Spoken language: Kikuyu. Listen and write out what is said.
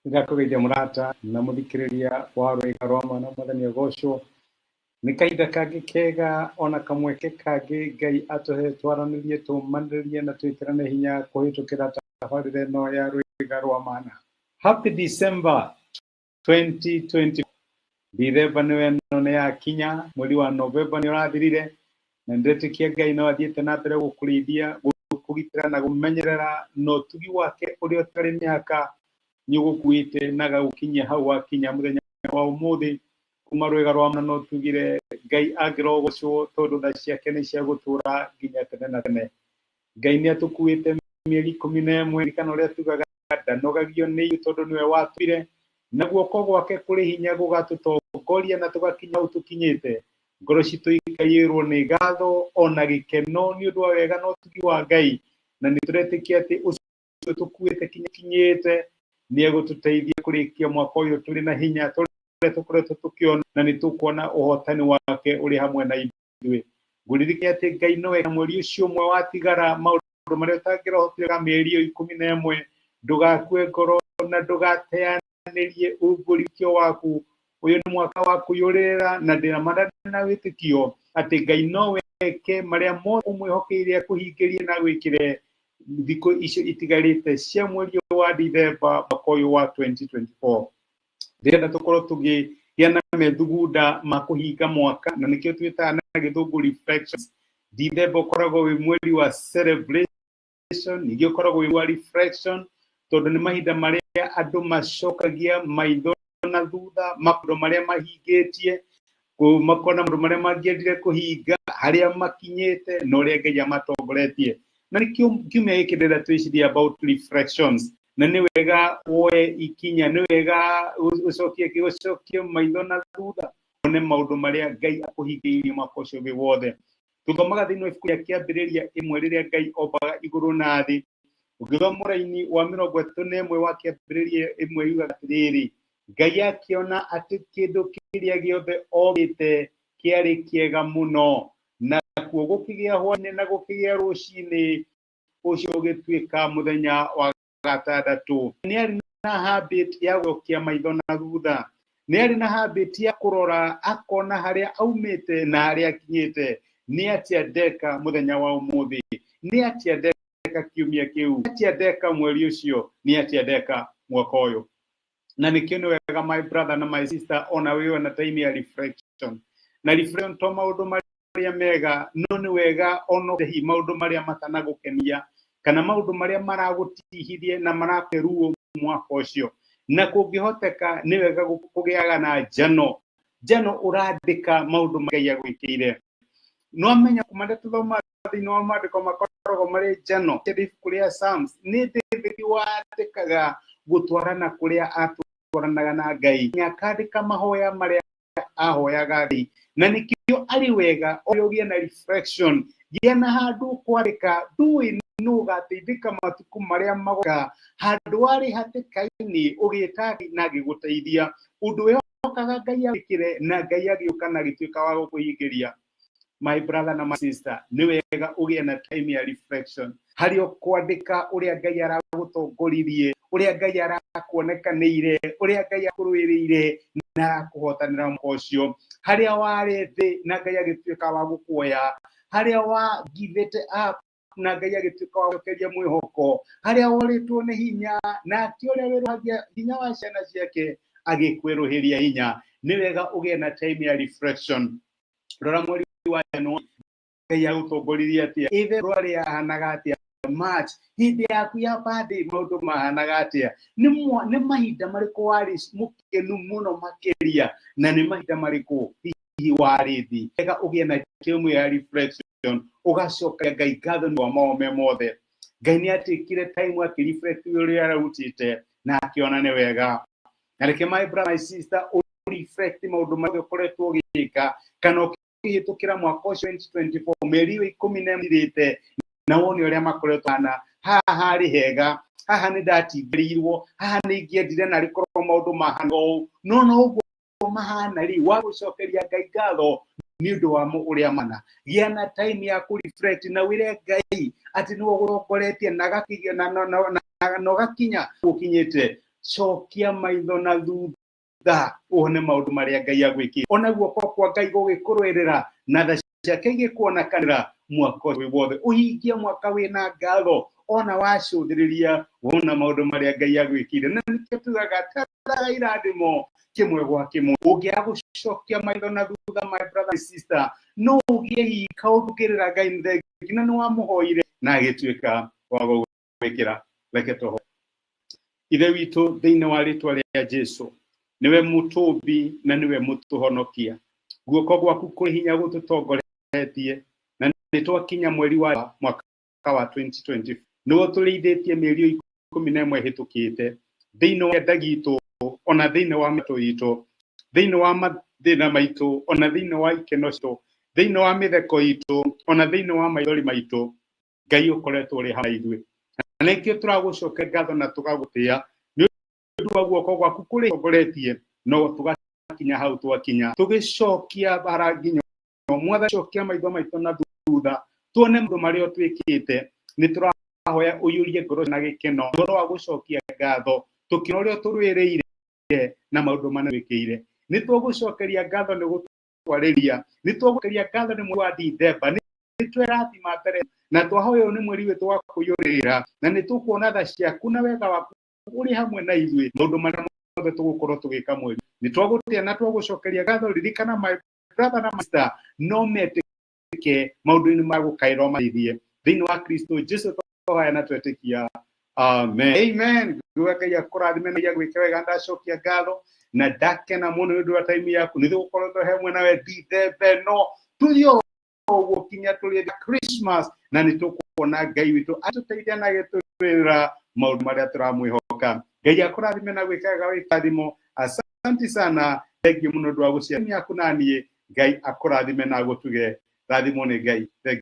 Nĩndakũgeithia mũrata na mũthikĩrĩria wa Rwĩga rwa Mwana. Mwathani agocwo. Nĩ kahinda kangĩ kega ona kamweke kangĩ Ngai atũhe twaranĩrie, tũmanĩrĩrie na twĩkĩrane hinya kũhĩtũkĩra tabarĩra ĩno ya Rwĩga rwa Mana. Happy December 2020. Dithemba nĩyo ĩno nĩ yakinya, mweri wa Novemba nĩ ũrathirire, na nĩndĩretĩkia Ngai no athiĩte na mbere gũkũrĩithia, gũkũgitĩra na gũmenyerera, na ũtugi wake ũrĩa ũtarĩ mĩhaka nĩ ũgũkuĩte na agagũkinyia hau wakinya mũthenya wa ũmũthĩ. Kuma Rwĩga rwa Mana no tugire Ngai angĩrogocwo tondũ tha ciake nĩ cia gũtũra nginya tene na tene. Ngai nĩ atũkuĩte mĩeri 11, ririkana ũrĩa tugaga ndanogagio nĩ ithuĩ tondũ nĩwe watũire, na guoko gwake kũrĩ hinya gũgatũtongoria na tũgakinya hau tũkinyĩte. Ngoro citũ ikaiyũrwo nĩ ngatho ona gĩkeno nĩ ũndũ wa wega na ũtugi wa Ngai, na nĩ tũretĩkia atĩ ũcio tũkuĩte kinya kinyĩte nĩ egũtũteithia kũrĩkia mwaka ũyũ tũrĩ na hinya tũrĩa tũkoretwo tũkĩona, na nĩ tũkuona ũhotani wake ũrĩ hamwe na ithuĩ. Ngũririkania atĩ Ngai nowe mweri ũcio ũmwe watigara maũndũ marĩa ũtangĩrahotire ka mĩeri ĩyo 11, ndũgakue ngoro na ndũgateanĩrie umbũrikio waku. Ũyũ nĩ mwaka wa kũiyũrĩrĩra, na ndĩna ma na wĩtĩkio atĩ Ngai no weke marĩa mothe ũmwĩhokeire akũhingĩrie na agwĩkĩre thikũ icio itigarĩte cia mweri ũyũ wa Dithemba mwaka ũyũ wa 2024. Ndĩrenda tũkorwo tũkĩgĩa na methugunda ma kũhinga mwaka, na nĩkĩo twĩtaga na gĩthũngũ reflections. Dithemba ũkoragwo wĩ mweri wa celebration, ningĩ ũkoragwo wĩ wa reflection, tondũ nĩ mahinda marĩa andũ macokagia maitho na thutha, maũndũ marĩa mahingĩtie, makona maũndũ marĩa mangĩendire kũhinga, harĩa makinyĩte na ũrĩa Ngai amatongoretie. Na nĩkĩo kiumia gĩkĩ ndĩrenda twĩcirie about reflections, na nĩ wega woe ikinya, nĩ wega ũcokie ũcokie maitho na thutha, wone maũndũ marĩa Ngai akũhingĩirie mwaka ũcio wĩ wothe. Tũthomaga thĩinĩ wa ibuku rĩa Kĩambĩrĩria 1 rĩrĩa Ngai ombaga igũrũ na thĩ. Ũngĩthoma mũraini wa 31 wa Kĩambĩrĩria 1 yugaga atĩrĩrĩ, Ngai akĩona atĩ kĩndũ kĩrĩa gĩothe ombĩte kĩarĩ kĩega mũno, nakuo gũkĩgĩa hwainĩ na gũkĩgĩa rũcinĩ, ũcio ũgĩtuĩka mũthenya wa gatandatũ. Nĩ arĩ na habit ya gũcokia maitho na thutha, nĩ arĩ na habit ya kũrora akona harĩa aumĩte na harĩa akinyĩte. Nĩ atĩa ndeka mũthenya wa ũmũthĩ? Nĩ atĩa ndeka kiumia kĩu? Nĩ atĩa ndeka mweri ũcio? Nĩ atĩa ndeka mwaka ũyũ? Na nĩkĩo nĩ wega, my brother na my sister, ona wĩwe na time ya reflection. Na reflection to maũndũ marĩa mega, no nĩ wega ona hihi maũndũ marĩa matanagũkenia kana maũndũ marĩa maragũtihithia na marakũhe ruo mwaka ũcio. Na kũngĩhoteka nĩ wega kũgĩaga na njano, njano ũrandĩka maũndũ marĩa Ngai agwĩkĩire. No amenya marĩa tũthomaga thĩinĩ wa maandĩko makoragwo marĩ njano. Ibuku rĩa Psalms nĩ David wandĩkaga gũtwarana kũrĩa atwaranaga na Ngai, akandĩka mahoya marĩa ahoyaga Ngai. Na nĩkĩo arĩ wega ũgĩe na reflection, gĩa na handũ kwandĩka, ndũĩ nũ ũgateithĩka matukũ marĩa magoka. Handũ warĩ hatĩka-inĩ ũgĩta Ngai na agĩgũteithia, ũndũ wĩhokaga Ngai agwĩkĩre na Ngai agĩũka na agĩtuĩka wa gũkũhingĩria. My brother na my sister, nĩ wega ũgĩe na time ya reflection harĩa ũkwandĩka ũrĩa Ngai aragũtongoririe, ũrĩa Ngai arakuonekanĩire, ũrĩa Ngai akũrũĩrĩire na arakũhotanĩra mwaka ũcio, harĩa warĩ thĩ na Ngai agĩtuĩka wa gũkuoya, harĩa wa givĩte up na Ngai agĩtuĩka wa gũcokeria mwĩhoko, harĩa worĩtwo nĩ hinya nake ũrĩa wĩrũhagia hinya wa ciana ciake agĩkwĩrũhĩria hinya. Nĩ wega ũgĩe na time ya reflection. Rora mweri wa Januari Ngai agũtongoririe atĩa, ĩ February yahanaga atĩa, March hĩndĩ yaku ya birthday maũndũ mahanaga atĩa, nĩ mahinda marĩkũ warĩ mũkenu mũno makĩria, na nĩ mahinda marĩkũ hihi warĩ thĩ. Wega ũgĩe na time ya reflection, ũgacokeria Ngai ngatho nĩ wa maũndũ mothe. Ngai nĩ atekire time akĩreflect ũrĩa ararutĩte na akĩona nĩ wega. Na reke, my brother, my sister, reflect maũndũ marĩa ũkoretwo ũgĩka kana ũkĩhĩtũkĩra mwaka ũcio 2024, mĩeri ĩyo 11 ĩthirĩte, na wone ũrĩa makoretwo hana. Haha harĩ hega, haha nĩ ndatingĩrĩirwo, haha nĩ ingĩendire narĩ korwo maũndũ mahana ũũ, no no ũguo mahana rĩ, wa gũcokeria Ngai ngatho nĩ ũndũ wa ũrĩa mana. Gĩa na time ya kũ reflect na wĩre Ngai atĩ nĩwe ũgũrongoretie na gakinya na ũgakinya gũkinyĩte. Cokia maitho na thutha wone maũndũ marĩa Ngai agwĩkĩire. Ona guoko kwa Ngai gũgĩkũrũĩrĩra na tha ciake igĩkuonekanĩra mwaka ũyũ wothe. Ũhingie mwaka wĩna ngatho ona wacũthĩrĩria wona maũndũ marĩa Ngai agwĩkĩire. Na nĩkĩo tugaga taraga irathimo kĩmwe gwa kĩmwe. Ũngĩaga gũcokia maitho na thutha, my brother and sister, no ũgĩe hihi kaũndũ ũngĩrĩra Ngai nĩ thengi na nĩ wamũhoire na agĩtuĩka wa gũgwĩkĩra. Reke tũhoe. Ithe witũ thĩinĩ wa rĩtwa rĩa Jesu, nĩwe mũtũmbi na nĩwe mũtũhonokia. Guoko gwaku kwĩ hinya gũtũtongoretie na nĩ twakinya mweri wa mwaka wa 2024. Nĩwe ũtũrĩithĩtie mĩeri 11 ĩhĩtũkĩte thĩinĩ wa kĩanda gitũ ona thĩinĩ wa mĩtũ itũ, thĩinĩ wa mathĩna maitũ ona thĩinĩ wa ikeno citũ, thĩinĩ wa mĩtheko itũ ona thĩinĩ wa maithori maitũ. Ngai ũkoretwo ũrĩ hamwe na ithuĩ, na nĩkĩo tũragũcokeria ngatho na tũgagũtĩa nĩ ũndũ wa guoko gwaku kũrĩa ũtongoretie, no tũgakinya hau twakinya, tũgĩcokia bara nginya Mwathani, cokia maitho maitũ na thutha tuone maũndũ marĩa ũtwĩkĩte. Nĩ tũrahoya ũiyũrie ngoro na gĩkeno ũhoro wa gũcokia ngatho, tũkĩona ũrĩa ũtũrũĩrĩire na maũndũ marĩa wĩkĩire. Nĩ tũgũcokeria ngatho nĩ gũtwarĩria, nĩ tũgũcokeria ngatho nĩ mweri wa Dithemba, nĩ twerathima mbere na twahoya ũyũ nĩ mweri witũ wa kũiyũrĩrĩra, na nĩ tũkuona tha ciaku na wega waku ũrĩ hamwe na ithuĩ maũndũ marĩa mothe tũgũkorwo tũgĩka mweri. Nĩ twagũtĩa na twagũcokeria ngatho. Ririkana my brother na sister, no metĩke maũndũ-inĩ ma gũkaĩrwo mateithie thĩinĩ wa Kristo Jesu twahoya na twetĩkia, amen. Amen. Nguga Ngai akũrathime na agwĩke wega. Ndacokia ngatho na ndakena mũno nĩ ũndũ wa time yaku. Nĩ tũgũkorwo twĩ hamwe nawe Dithemba ĩno, tũthiĩ ũguo kinya tũrĩ Christmas, na nĩ tũkuona Ngai witũ atũteithia na agĩtũrĩra maũndũ marĩa tũramwĩhoka. Ngai akũrathime na gwĩka wega wĩkathimo. Asante sana, thengiũ mũno ũndũ wa gũciara yaku na niĩ. Ngai akũrathime na agũtuge. Rathimwo nĩ Ngai. Thengiũ.